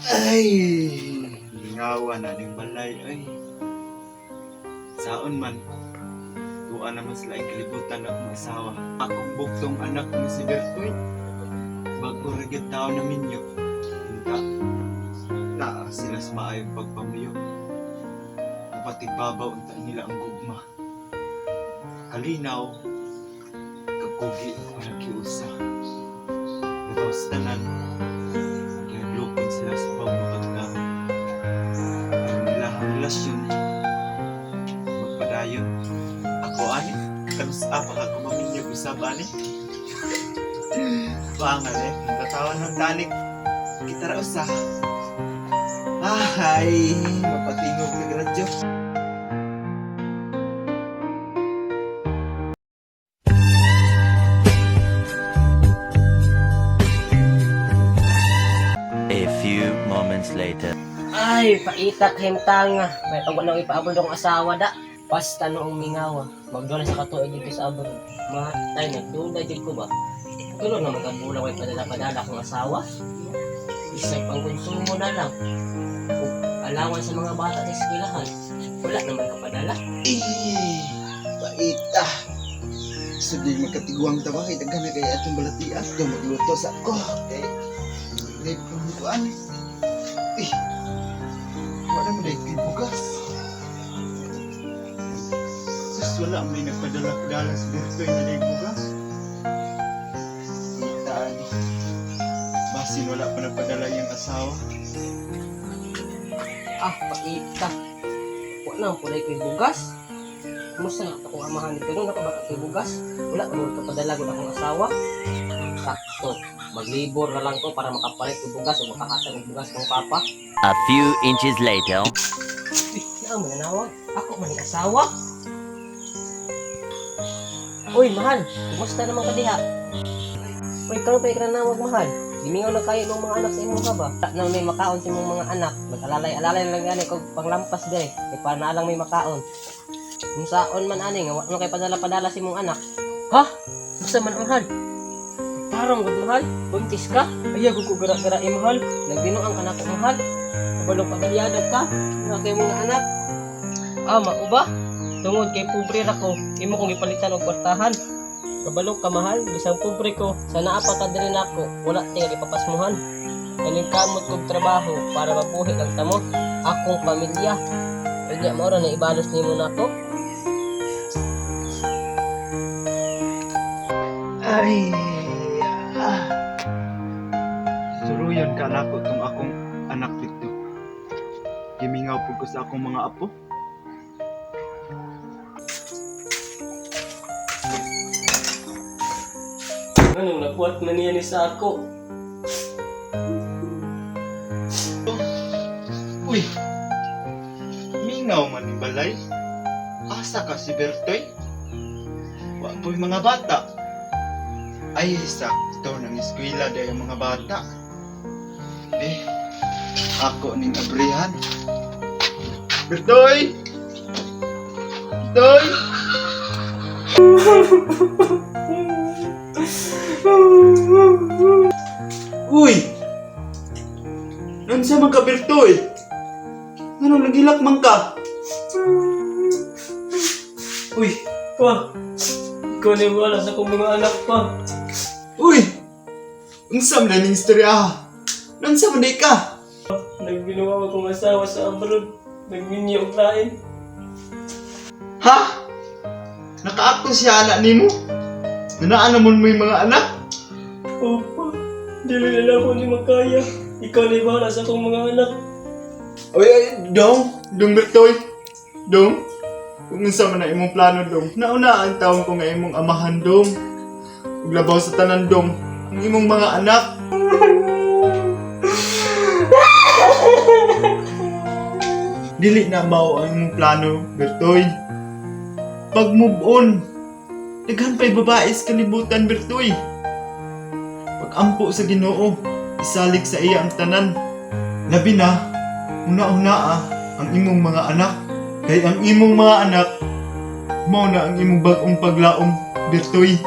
Ay, lingawa na ning balay ay. Saon man, tuwa naman sila ang kalibutan akong asawa. Akong buktong anak ni si Bertoy. Bago ra gyud tao na minyo. Unta, naa sila sa maayong pagpamuyo. Upatigbabaw unta nila ang gugma. Kalinaw, kakugi ako nagkiusa. Labaw sa tanan, gihadlokon sila sa pagmakagtao. Ang ilahang relasyon, magpadayon. Ako ani, kanus pa ako maminyag usab ani. Pangal eh, ang ng tanik. Kita ra usa. Ay, mapatingog ng radyo. A few moments later. Ay, paita kahimtanga. May pag wala ipaabol akong asawa da. Basta noong mingawa. Magdoon sa katuig dito sa abroad. Matay, nagduda jud ko ba? Tulo na magabula ko padala-padala akong asawa. Isang pangkonsumo na lang. Ug alawan sa mga bata sa eskwelahan. Wala naman kapadala. Eh, paita. So di magkatiguang ta ba kay daghan na kay atong balatian. Do magluto sa ko. Kay di kuan. Eh. Wala man dai bugas. Sus, wala may nagpadala-dala sa dito na dai bugas. Kita ani. Basin wala pa nagpadala iyang asawa. Ah, paita. Wala na pulay ko'y bugas. Kumusta na akong amahan nito? Nung ako baka ko'y bugas? Wala na kapadala gud akong asawa. Sakto. Maglibor na lang ko para makapalit og bugas o makahatag og bugas kong papa. A few inches later. Uy, naa man nanawag. Ako man ning asawa. Uy, mahal. Kumusta naman ka diha? Uy, karon pa ka nanawag, mahal. Gimingaw na kayo ng mga anak sa imong ba? Wala na may makaon sa imong mga anak. Mag-alalay-alalay na lang gani kog panglampas dire. Kay para na lang may makaon. Kung saon man ani nga wa man kay padala-padala sa imong anak. Ha? Basta man ang mahal. Tarong gud mahal. Buntis ka? Ayaw ko gara-gara eh, mahal. Nagbinuang ka na ko mahal. Kabalo pagalyadog ka. Nga kay mga anak. Ah, mao ba? Tungod kay pobre ra ko, imo kong ipalitan og kwartahan. Kabalo ka mahal, bisang pobre ko, sa naa pa ka diri nako, wala tingali ipapasmuhan. Naningkamot kog trabaho para mabuhi ang tamo, akong pamilya. Unya mao ra na ibalos nimo nako. Ay, ah. Suruyon ka nako tong akong anak dito. Gimingaw pud ko sa akong mga apo. Anong nabuhat man niya ni sa ako? Uy! Mingaw man ni balay. Asa ka si Bertoy? Wa po'y mga bata. Ay, sakto ng eskwela dahil ang mga bata. Eh, ako ning abrihan. Bertoy! Bertoy! Uy! Nansa man ka, Bertoy? Anong nagilak man ka? Uy, pa. Ikaw na yung wala sa akong mga anak pa. Uy! Unsa man ning istorya? Ah? Nansa man di ka? Nagbinuang akong asawa sa abroad. Nagminyo og lain. Ha? Nakaakto siya anak nimo? Nanaan naman mo yung mga anak? Opo, dili na lang ako ni makaya. Ikaw na yung bahala sa akong mga anak. Uy, ay, dong! Dong Bertoy! Dong! Kung unsa man na imong plano, dong. Nauna ang taon ko nga imong amahan, dong. Ug labaw sa tanan, dong. Ang imong mga anak. Dili na mao ang imong plano, Bertoy. Pag move on, daghan pa'y babae sa kalibutan, Bertoy. Pag-ampo sa Ginoo, isalig sa iya ang tanan. Labi na, una-una ah, ang imong mga anak. Kay ang imong mga anak, mao na ang imong bag-ong paglaom, Bertoy.